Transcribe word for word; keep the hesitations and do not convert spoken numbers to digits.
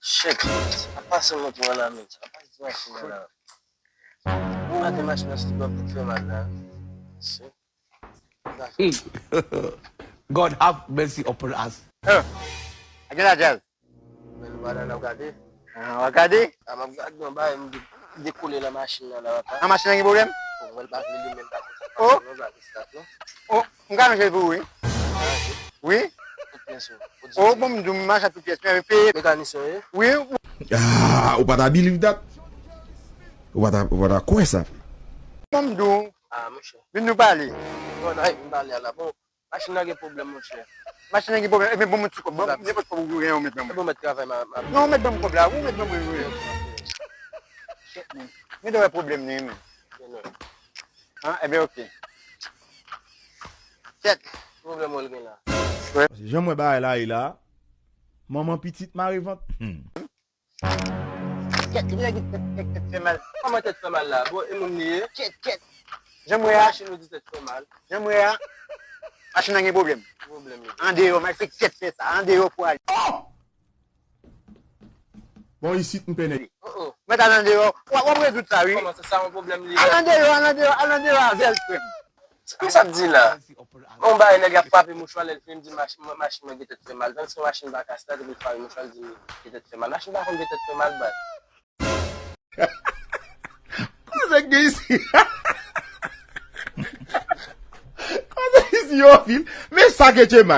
Shit, a pase moto an la, men. A pase machin an la. Ou mete machin nan sou tèt fè mal la. Se. God have mercy upon us. A gen la djaz. Men nou pa la n ap gade. Ah, w ap gade? A m ap gade yon bagay m de- dekole nan machin nan la. Nan machin nan gen pwoblèm? Bon, mwen pa vle li menm pa konsa. Oh. Non, pa konsa, non. Oh, m ka ranje l pou ou, wi. Wi. Tout pyès ou. Oh, bon, m di w, m mache ak tout pyès mwen, wi, peye. Mekanisyen, wi. Wi. Ah, ou pa ta believe that? Ou pa ta, ou pa ta kwè sa? Bon, m di w, Ah, monchè. vin nou pale. Bon, nan, m pale a la. Bon, machin nan gen pwoblèm, monchè. Machin nan gen pwoblèm. Ebyen, bon, mwen ti kòb. Bon, nenpòt kòb ou gen, ou met ban mwen. Bon, mèt travay, ma, ma. Non, ou met ban mwen kòb la. Ou met ban mwen, wi. Men, dwe wè pwoblèm li, men. Men non. An, ebyen, ok. Kèt. Pwoblèm ou l gen la. Jan m wè bagay la ye la, manman pitit mare vant. Hmm. Kèt, ki nèg ki tèt, tèt, tèt fè mal. Kòman tèt fè mal la? Bon, e moun li ye? Kèt, kèt. Jan m wè a, Machin ou di tèt fè mal. jan m wè a, machin nan gen pwoblèm. Pwoblèm li. Andeyò, m al fè kèt fè sa. Andeyò pou ale. Bon, isit m pene. Oh, oh. Mèt al andeyò. W ap, w ap rezoud sa, wi. Kòman se sa yon pwoblèm li? Al andeyò, al andeyò, al andeyò avè l, frè m. Sa m sa ap di la? Yon bagay nèg ap frape mouchwa lè l fin di machin, machin mwen gen tèt fè mal. Tandiske machin pa ka start epi l frape mouchwa l di gen tèt fè mal. Machin pa konn gen tèt fè mal, bay. Koze gen isi? Koze isi yo vin? Men sa ke Tchema.